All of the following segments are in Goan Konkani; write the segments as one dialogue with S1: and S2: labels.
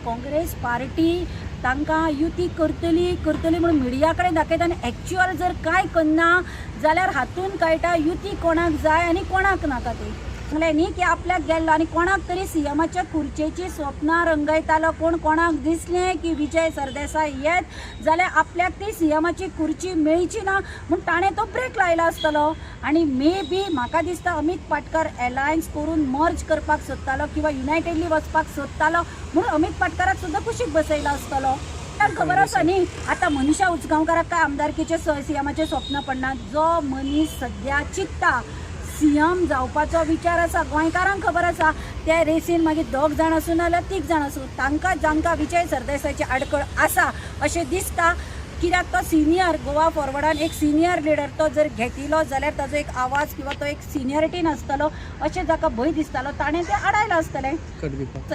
S1: काँग्रेस पार्टी तांकां युती करतली करतली म्हणून मिडिया कडेन दाखयता आनी एक्च्युअल जर कांय करना जाल्यार हातून कळटा युती कोणाक जाय आनी कोणाक नाका ती. सांगलें न्ही की आपल्याक गेल्लो आनी कोणाक तरी सीएमाच्या खुर्चेची स्वप्नां रंगयतालो. कोण कोणाक दिसलें की विजय सरदेसाय येत जाल्यार आपल्याक ती सीएमाची खुर्ची मेळची ना म्हूण ताणें तो ब्रेक लायला आसतलो. आनी मे बी म्हाका दिसता अमीत पाटकर एलायन्स करून मर्ज करपाक सोदतालो किंवा युनायटेडली वचपाक सोदतालो म्हणून अमीत पाटकराक सुद्दां कुशीक बसयला आसतलो. खबर आसा न्ही आतां मनीषा उजगांवकाराक काय आमदारकीचे सीएमाचें स्वप्न पडना. जो मनीस सद्या चिंत्ता सीएम जावपाचो विचार आसा, गोंयकारांक खबर आसा त्या रेसीन मागीर दोग जाण आसूं नाजाल्यार तीग जाण आसूं, तांकां जांकां विजय सरदेसायाची आडखळ आसा अशें दिसता. कित्याक तो सिनियर गोवा फॉरवर्डान एक सिनियर लिडर, तो जर घेतिलो जाल्यार ताजो एक आवाज किंवा तो एक सिनियरिटीन आसतलो अशें जाका भंय दिसतालो ताणें तें आडायलां आसतलें.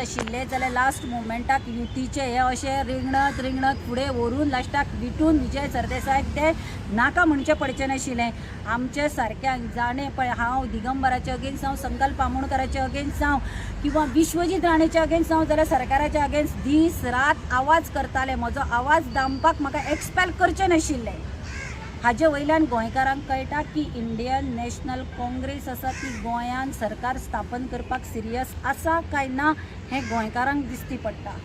S1: आशिल्लें जाल्यार लास्ट मोमेंटाक युतीचें हें अशें रिंगणत रिंगणत फुडें व्हरून लास्टाक विटून विजय सरदेसायाक तें नाका म्हणचें पडचें नाशिल्लें. आमचे सारक्यांक जाणें पळय हांव दिगंबराचे अगेन्स्ट हांव, संकल्प आमोणकराचे अगेन्स्ट हांव किंवा विश्वजीत राणेचे अगेन्स्ट हांव जाल्यार सरकाराच्या अगेन्स्ट दीस रात आवाज करताले. म्हजो आवाज दामपाक म्हाका एक्सपेल करचें नाशिल्लें. हाजे वयल्यान गोंयकारांक कळटा की इंडियन नॅशनल काँग्रेस आसा ती गोंयान सरकार स्थापन करपाक सिरियस आसा काय ना हें गोंयकारांक दिश्टी पडटा.